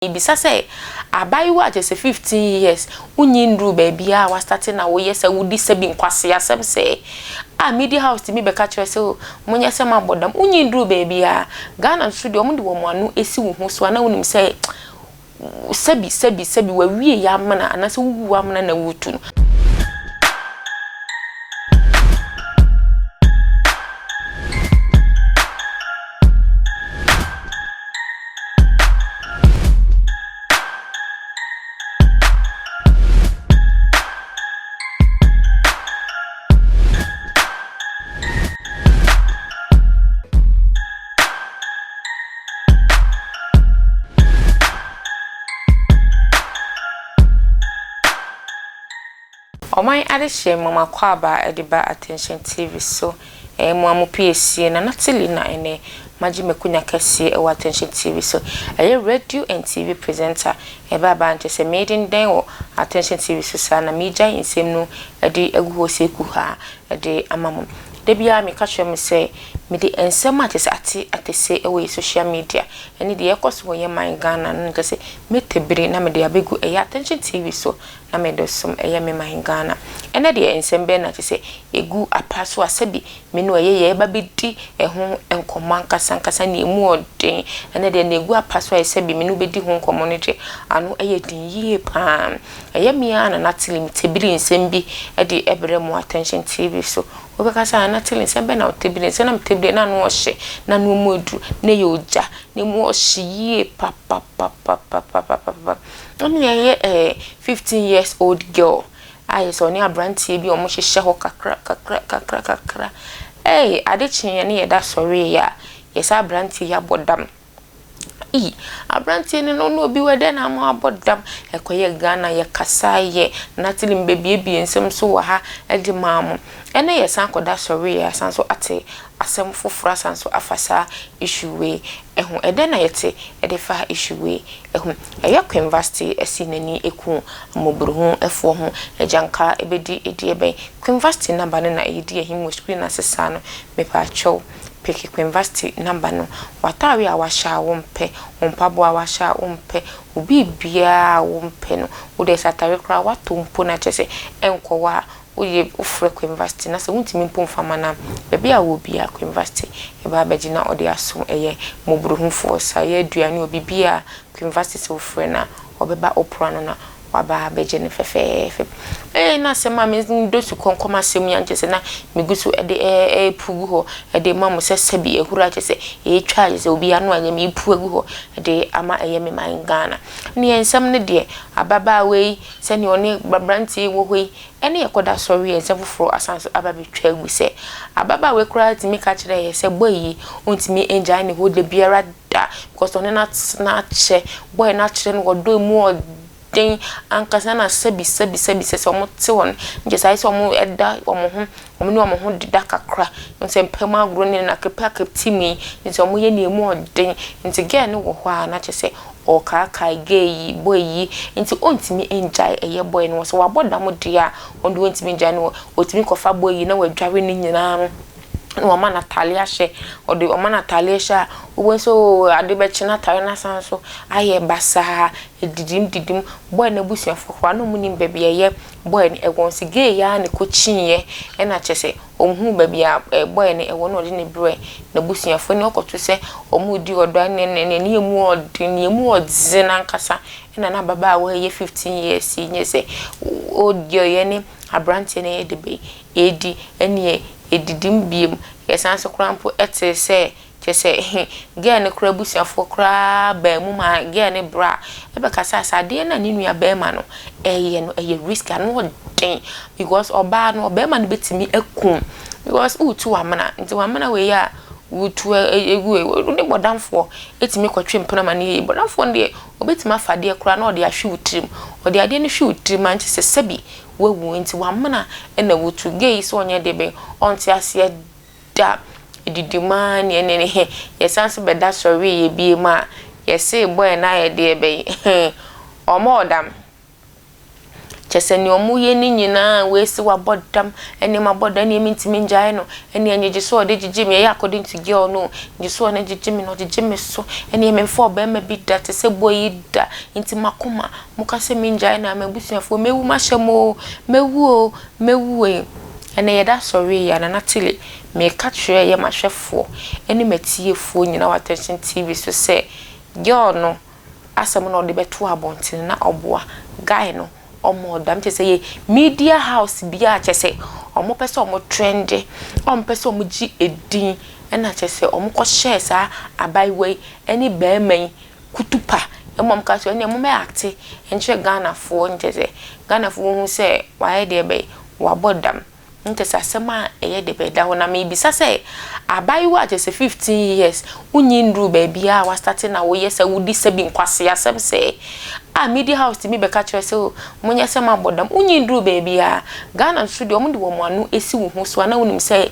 Mebisa sɛ, abaayewa a kyerɛ sɛ 15 years, wonnyi nnuruu baabiara a woastarte na woyɛ sɛ wodi sɛbi nkwaseasɛm sɛɛ a media house tumi bɛka kyerɛ sɛ oh monyɛ sɛ moabɔ dam, wonnyi nnuruu baabiara. Ghana nso deɛ wɔde wɔn ano si wo ho so a na wonim sɛ sɛbi sɛbi sɛbi w'awieeɛ amena anaasɛ wo wuo amena na woretu no. Ɔman adehyeɛ mu m'akwaaba de ba Attention TV so Ɛyɛ mo a mo piesie Nana Tilly na ɛnɛ magye m'akunya kɛseɛ wɔ Attention TV so. Ɛyɛ radio and TV presenter ɛba aba nkyɛ sɛ meedendɛn wɔ Attention TV so saa na meegyae nsɛm no de agu hɔ sɛ kuhaa de ama mo. Da biara meka kyerɛ mo sɛ mede nsɛm a kyerɛ sɛ ate atɛse wɔ yɛ social media ɛne deɛ ɛkɔ so wɔ yɛ man Ghana no kyerɛ sɛ mɛtɛ bire na mede abɛgu ɛyɛ Attention TV so na mede som ɛyɛ me man Ghana. Ɛnɛ deɛ nsɛm bɛn na kyerɛ sɛ ɛgu apa so a sɛbi me ne ɔyɛ yɛreba bɛdi ɛho nkɔmmɔ ankasa ankasa nea ɛmu ɔden. Ɛnɛ deɛ nea ɛgu apa so a sɛbi me ne wo bɛdi ho nkɔmmɔ no deɛ ano ɛyɛ den yie paa. Ɛyɛ me ara Nana Tilly metebiri nsɛm bi de brɛ mo Attention TV so. Wobɛka sɛ Nana Tilly nsɛm bɛn na wotebiri? Nsɛm na metebiri na ano ɔhye, na ano mu aduru, na ɛyɛ ogya, na ɛmu ɔhye yie papapapapapapa. Ɛnna ɛyɛ ɛɛ 15 years old girl a yɛ sɛ ɔne aberanteɛ bi a wɔhyehyɛ hɔ kakra kakra kakra kakra. Ei, ade kyeeɛ ne yɛda sɔreeɛ a, yɛ sɛ aberanteɛ yi abɔ dam. Ei, aberanteɛ no ne obi wɔ dɛn na ama wabɔ dam? Ɛkɔyɛ Ghana yɛkasa yɛ, Natalie mebɛbuebue nsɛm so wɔ ha de maa mo. Ɛnnɛ yɛsan kɔda sɔreeɛ a, yɛasan nso ate asɛm foforɔ asan nso afa saa issue wei ho. Ɛdɛn na yɛte de fa issue wei ho? Ɛyɛ Queen Vasti asi n'ani aku mmɔborɔhunufoɔ ho agyanka bɛdi deɛ bɛn? Queen Vasti number no na ɛredi ahim wɔ screen no ase saa no, mepaakyɛw peke Queen Vasti number no. W'ataare a wahyɛ a wompɛ, wo mpaboa a wahyɛ a wompɛ, wo biribiara a wompɛ no, wo deɛ sɛ ataare koraa woatɔ mpo na kyerɛ sɛ ɛnkɔ wo a, Woyɛ wofrɛ Kwemvasti na sɛ wontumi mpo mfa ma no a, baabi a ɔwɔ biara Kwemvasti bɛba abɛgye na ɔde asom ɛyɛ mmɔborɔhufoɔ saa ɛyɛ aduane o biribiara Kwemvasti sɛ wofrɛ no a ɔbɛba wopra no na waba abɛgye no fɛfɛɛfɛ. Ee na asɛm a medɔ sukɔnkɔm asɛm yi ankyɛ sɛ na megu so de ɛrepu gu hɔ de ma mo sɛ sɛbi ahuru akyɛ sɛ ɛretwa akyɛ sɛ obi ano anyɛ me repu agu hɔ de ama ɛyɛ me man Ghana. Neɛ nsɛm no deɛ ababaawa yi sɛdeɛ ɔne aberanteɛ yi wɔ hɔ yi Ɛne yɛkɔda sɔre yɛ nsɛm foforɔ asan so aba abɛtwa agu sɛ ababaawa yi koraa tumi ka kyerɛɛ yɛ sɛ boy yi ɔntumi ngyae ne hɔ dabiara da because ɔne no atena akyɛ, boy no akyerɛ no ɔdɔ ɛmu ɔden ankasa na sɛbi sɛbi sɛbi sɛ sɛ wɔn te hɔ no nkyɛ sɛ ayɛ sɛ wɔn da wɔn ho wɔn ne wɔn ho deda kakra sɛ mpɛ mu agorɔ ne na akepe mu yi nti wɔn yɛ nea ɛmu ɔden nti girl no wɔ hɔ a na kyerɛ sɛ Ɔɔkaakae girl yi, boy yi, nti ɔntumi ngyae ɛyɛ boy no, sɛ wabɔ dam deɛ a, ɔno deɛ ɔntumi ngyae no, ɔtumi kɔfa boy yi na wadware ne nyinaa no, na wama no ataare ahyɛ, ɔde ɔma no ataare hyɛ a, wobɛhu sɛ oo ade bɛkye no ataare no asan nso ayɛ basaa, ɛdidim didim, boy no abusuafoɔ koraa na wɔnnim baabi a ɛyɛ boy no ɛwɔ, nti girl yi ara na ɛkɔkyiiɛ ɛna kyerɛ sɛ Ɔhuu baabi a boy no wɔ na ɔde no brɛɛ n'abusuafoɔ na ɔkɔto sɛ wɔredi ɔdɔ a ɛnneɛ ne emu ɔden, ne emu ɔdzen ankasa ɛna na ababaawa yi yɛ 15 years yi nyɛ sɛ old girl yi ɛne aberanteɛ no yɛ de bɛn ɛredi ɛnneɛ ɛdidim biom. Yɛsan nso koraa mpo tee sɛ Kyerɛ sɛ, girl no koraa abusuafoɔ koraa baa mu maa girl no bra bɛkasaa sɛ adeɛ no a ne nua barima no reyɛ no ɛyɛ risky, ano ɔden because ɔbaa no ɔbarima no bɛtumi akum because woretu w'amena nti w'amena wei a woretu agu wei wo ne bɔdamfoɔ tumi kɔtwe mpena ma no yie. Bɔdamfoɔ no deɛ ɔbɛtumi afa adeɛ koraa na ɔde ahwe wo tirim, ɔde adeɛ no hwe wo tirim a nkyɛ sɛ sɛbi woawu nti w'amena na wotu. Girl yi sɛ ɔnyɛ deɛ bɛn ɔnte aseɛ da didi mu ara ne ɛne ne he yɛsan nso bɛda sɔreeɛ biem a yɛsee bɔɛ no ayɛ deɛ bɛn he ɔmɔɔ dam. Kyerɛ sɛ nea wɔyɛ no nyinaa, wei se wabɔ dam, ɛnneɛ mabɔ dam, ɛnneɛ mentumi ngyae no, ɛnneɛ ngyegyesoɔ a ɔde gyegye me, ɛyɛ according to girl no o, ngyegyesoɔ a ɔde gyegye me no, ɔgyegye me so, ɛnneɛ memfa ɔbarima bi da te sɛ boy yi da, nti m'akoma, moka sɛ mengyae no a, m'abusuafoɔ, mɛwu mahyɛ mo o, mɛwu o, mɛwu e. Ɛnnɛ yɛda sɔre yi a, Nana Tile, meka kyerɛ yɛ m'ahwɛfoɔ ne m'atiefoɔ nyinaa wɔ Attention TV so sɛ, girl no asɛm na ɔde bɛto abɔnten na ɔboa guy no ɔmo ɔdam kyɛ sɛ yɛ media house bi a kyɛ sɛ ɔmo pɛ sɛ ɔmo trende, ɔmo pɛ sɛ ɔmo gye edin, ɛna kyɛ sɛ ɔmo kɔ hyɛɛ saa abaayewa yi ɛne bɛrima yi kutupa ɛma ɔmo ka sɛ ɛnna ɔmo bɛ act nkyerɛ Ghanafoɔ, nkyɛ sɛ Ghanafoɔ hu sɛ wayɛ deɛ bɛyɛ wabɔ dam. Nkyɛ sɛ asɛm a ɛyɛ de bɛda hɔ na mebisa sɛ abaayewa a kyɛ sɛ 15 years wonyi nduru baabi a wastart na woyɛ sɛ wodi sɛbi nkwasi asɛm sɛ a media house tumi bɛka kyerɛ sɛ o monyɛ sɛ mabɔ dam, wonyi nduru baabi a Ghana nso deɛ ɔmo de wɔn ano esi wo ho so a na wonim sɛ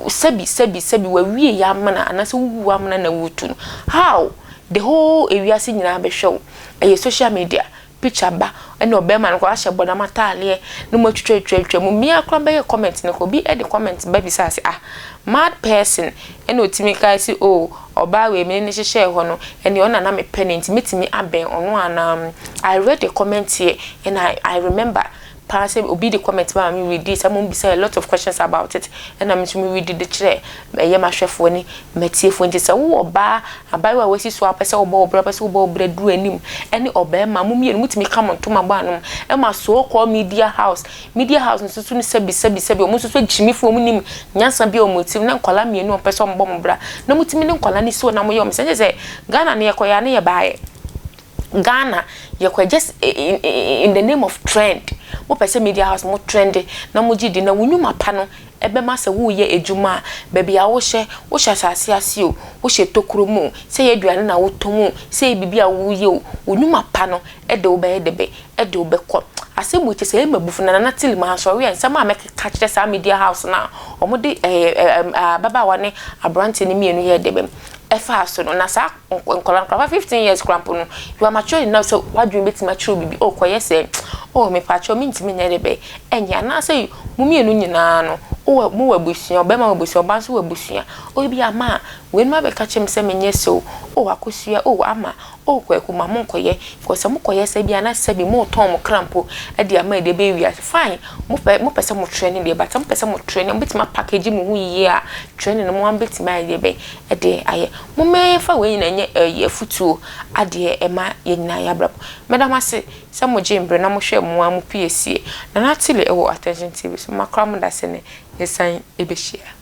sɛbi sɛbi sɛbi wawie yɛ amena anaasɛ wowu amena na wotu no. How the whole ewiase nyinaa bɛhwɛ wo, ɛyɛ social media picture ba ɛna ɔbɛrima no kɔ ahyɛ bɔdam ataadeɛ na mo atwitwa mu. Mmea koraa bɛyɛ comment no kɔ obi ɛde comment ba bisa sɛ, ah, mad person, ɛna otumi kae sɛ oh, ɔbaa wei mi ne hyehyɛ hɔ no, ɛne ɔna na mepɛ ne nti metumi abɛn ɔno anaa. I read the comment here and I remember paa sɛ obi de comment ba ma me read sɛ mo bisa a lot of questions about it, ɛna me nso me read de kyerɛ ɛyɛ m'ahwɛfoɔ ne m'atiefoɔ. Nti sɛ wowɔ ɔbaa abaayewa a wasi so a wopɛ sɛ wobɔ wo bra, wopɛ sɛ wobɔ wo bra duru anim ɛne ɔbɛrima, mo mmienu motumi ka mo ntoma bɔ anom ɛma so called media house, media house nso so no, sɛbi sɛbi sɛbi, ɔmo nso so gyimifoɔ, ɔmo nim nyansa bi a ɔmo tirim na nkwadaa mmienu a ɔmo pɛ sɛ ɔmo bɔ mo bra na motumi ne nkwadaa ne si hɔ na mo yɛ ɔmo sɛ nyɛ sɛ Ghana ne yɛkɔ yɛ a ne yɛ baayɛ Ghana yɛkɔ just in the name of trend. Mopɛ sɛ media house mo trend na mo gye di na wo nnwuma pa no ɛbɛma sɛ woyɛ adwuma a baabi a wohyɛ, wohyɛ asase ase o, wohyɛ tokuro mu o, sɛ yɛ aduane na wotɔn o, sɛ yɛ biribi a woyɛ o, wo nnwuma pa no ɛde wo bɛyɛ de bɛ ɛde wo bɛkɔ. Asɛm wo kyɛ sɛ ɛma bufu na Nana Tili ma asɔre a nsɛm a mɛkeka kyerɛ saa media house na wɔn de ɛɛ ɛɛ ababaawa ne aberanteɛ no mmienu yɛ de bɛm ɛfaa so no. Na saa nkɔla nkɔla 15 years kora mpo no, you are mature enough sɛ wadwene bɛtumi akyerɛw biribi o kɔyɛ sɛ oh, mepaakyɛw, mentumi nyɛ de bɛ ɛnyɛ anaasɛ mo mmienu nyinaa no wowɔ mo wɔ abusua, ɔbɛrima wɔ abusua, ɔbaa nso wɔ abusua o, ebi ama a weinom abɛka kyerɛ me sɛ menyɛ so o, Akosua o, Ama o, Kwaku, ma mo nkɔyɛ because sɛ mokɔyɛ sɛ bi ana sɛ bi motɔn mo kra mpo ɛde ama ɛde bɛyɛ wiase. Fine, mopɛ sɛ mo trend deɛ, but mopɛ sɛ mo trend, mobɛtumi apackage mo ho yie a trend no mo bɛtumi ayɛ deɛ bɛn ɛde ayɛ. Mommɛfa wei nyinaa nyɛ ɛyɛ afutuo adeɛ ɛma yɛn nyinaa yɛ abrabɔ. Mɛda mo ase sɛ mogye mbrɛ na mohwɛ mo a mo pie sie Nana Tile ɛwɔ Attention TV so. Makora mo da sɛ ne yɛsan ɛbɛhyia.